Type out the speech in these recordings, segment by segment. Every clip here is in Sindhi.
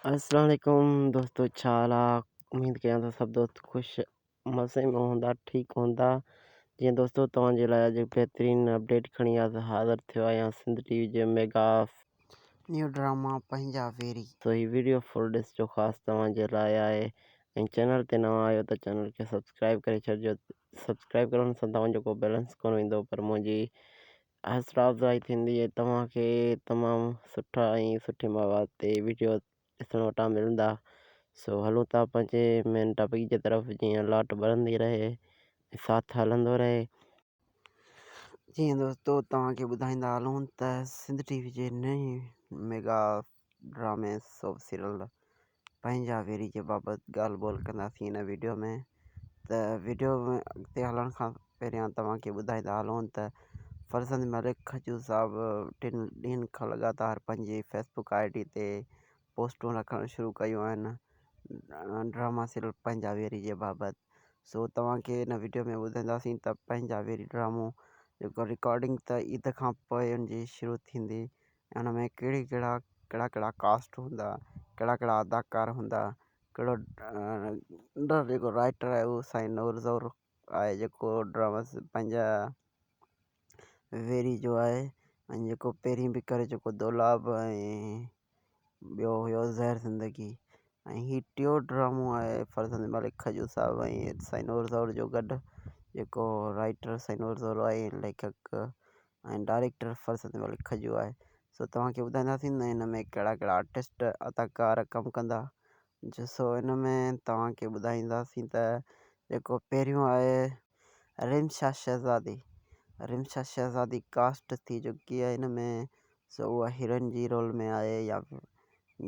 السلام عليڪم دوستو ڇا حال آ اميد ڪيان ٿو سڀ دوست خوش مزي ۾ هوندا ٺيڪ هوندا جيئن دوستو توهان جي لاء اڄ بهترين اپڊيٽ کڻي حاضر ٿيو آهيان سنڌ ٽي وي جي ميگا نيو ڊراما پنهنجا ويري. سو هي ويڊيو فل ڏسجو خاص توهان جي لاء آهي ۽ چينل تي نوان آهيو ته چينل کي سبسڪرائب ڪري ڇڏجو سبسڪرائب ڪرڻ سان توهان جو ڪو بيلنس ڪونه ويندو پر منهنجي حوصلا افزائي ٿيندي ۽ توهان کي تمام سٺا ۽ سٺي مواد تي وڊيو ڏسڻ وٽان ملندا سو هلون ٿا پنهنجي مين ٽاپڪ جي طرف جيئن لاٽ ٻرندي رهي ۽ ساٿ هلندو رهي. جيئن دوستو توهان کي ٻڌائيندا هلون ته سنڌ ٽي وي جي نئين ميگا ڊرامي سوپ سيريل پنهنجا ويري جي بابت ڳالهه ٻولهه ڪنداسين هن ويڊيو ۾ ته ويڊيو ۾ اڳتي هلڻ کان پهريان توهان کي ٻڌائيندا هلون ته فرزند ملڪ کجو صاحب ٽن ڏينهن کان لڳاتار پنهنجي فيسبڪ I D تي پوسٽون رکڻ شروع ڪيون آهن ڊراما سيريل پنهنجا ويري جي بابت سو توهان کي هن ويڊيو ۾ ٻڌائينداسين ته پنهنجا ويري ڊرامو جيڪو رڪارڊنگ ته عيد کان پوء ان جي شروع ٿيندي ان ۾ ڪهڙي ڪهڙا ڪهڙا ڪهڙا ڪاسٽ هوندا ڪهڙا ڪهڙا اداڪار هوندا ڪهڙو جيڪو رائيٽر آهي اهو سائين نور زئور آهي جيڪو ڊراما پنهنجا ويري جو آهي ۽ جيڪو پهرين به ڪري چڪو دولاب ۽ ٻيو هيو زهر زندگي ۽ هي ٽيو ڊرامو آهي فرزند ملڪ کجو صاحب ۽ سائين نور زئور جو گڏ جيڪو رائيٽر سائين نور زئور آهي ليکڪ ۽ ڊائريڪٽر فرزند ملڪ کجو آهي سو توهان کي ٻڌائينداسين ته هن ۾ ڪهڙا ڪهڙا آرٽسٽ اداڪار ڪم ڪندا جو سو هن ۾ توهان کي ٻڌائينداسين ته جيڪو پهريون آهي رمشا شهزادي رمشا شهزادي ڪاسٽ ٿي چڪي آهي هن ۾ سو اها هيروئن جي رول ۾ آهي يا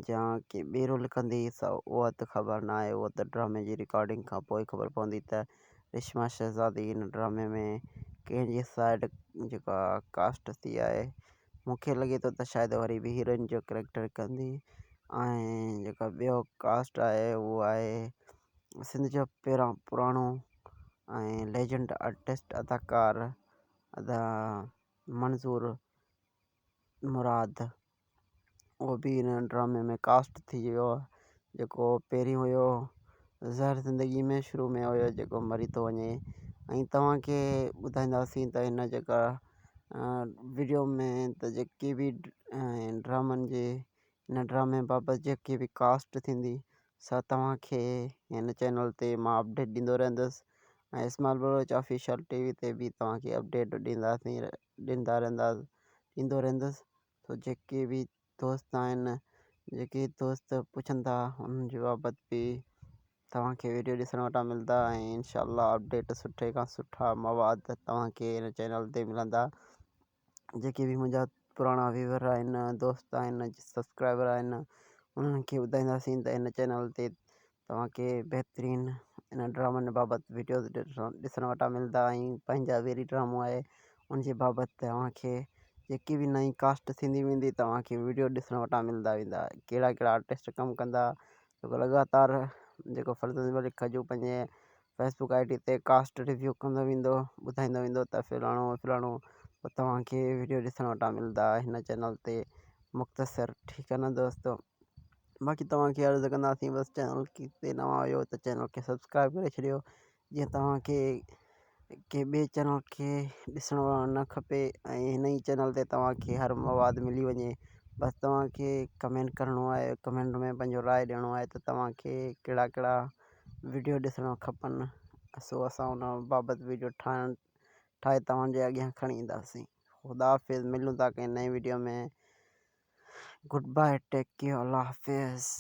يا ڪي ٻي رول ڪندي سو اها ته خبر نه آهي اها ته ڊرامي جي رڪارڊنگ کان پوء خبر پوندي ته رشما شهزادي هن ڊرامي ۾ ڪنهن جي سائيڊ جيڪا ڪاسٽ ٿي آهي مونکي لڳي ٿو ته شايد وري به هيروئن جو ڪريڪٽر ڪندي ۽ جيڪا ٻيو ڪاسٽ آهي اهو آهي سنڌ جو پهريان پراڻو ۽ ليجنڊ آرٽسٽ اداڪار ادا منظور مراد اهو به هن ڊرامي ۾ ڪاسٽ ٿي ويو آهي جيڪو پهرين هيو زهر زندگي ۾ شروع ۾ هيو جيڪو مري ٿو وڃي ۽ توهان کي ٻڌائينداسين ته هن جيڪا وڊيو ۾ ته جيڪي به ڊرامن جي هن ڊرامي بابت جيڪي به ڪاسٽ ٿيندي سا توهان کي هن چينل تي مان اپڊيٽ ڏيندو رهندس ۽ Ismail Baloch official T V تي به توهان کي اپڊيٽ ڏينداسين ڏيندا رهندا ڏيندو رهندس سو جيڪي به دوست آهن جيڪي دوست پڇن ٿا انهن جي بابت به توهان کي ويڊيو ڏسڻ وٽان ملندا ۽ انشاء الله اپڊيٽ سٺي کان سٺا مواد توهان کي هن چينل تي ملندا جيڪي به منهنجا پراڻا ويور آهن دوست آهن سبسڪرائبر آهن انهن کي ٻڌائينداسين ته هن چينل تي توهان کي بهترين ان ڊرامن بابت ويڊيوز ڏسڻ وٽان ملندا ۽ پنهنجا ويري ڊرامو آهي ان جي بابت توهان کي جيڪي به نئين ڪاسٽ ٿيندي ويندي توهان کي ويڊيو ڏسڻ وٽان ملندا ويندا ڪهڙا ڪهڙا آرٽسٽ ڪم ڪندا جيڪو لڳاتار جيڪو فرزند ملڪ کجو پنهنجي فيسبڪ I D تي ڪاسٽ ريويو ڪندو ويندو ٻڌائيندو ويندو ته فلاڻو فلاڻو پوء توهان کي ويڊيو ڏسڻ وٽان ملندا هن چينل تي مختصر ٺيڪ آهي نه دوستو باقي توهان کي عرض ڪنداسين بس چينل تي نوان آهيو ته چينل کي سبسڪرائب ڪري ڇڏيو جيئن توهان کي ڪنهن ٻئي چينل کي ڏسڻو نه کپي ۽ هن ئي چينل تي توهان کي هر مواد ملي وڃي بس توهان کي ڪمينٽ ڪرڻو آهي ڪمينٽ ۾ پنهنجو راء ڏيڻو آهي ته توهان کي ڪهڙا ڪهڙا وڊيو ڏسڻ کپن سو اسان ان بابت وڊيو ٺاهڻ ٺاهي توهان جي اڳيان کڻي اينداسين خدا حافظ ملون ٿا ڪنهن نئين video ۾ good bye take care Allah Hafiz.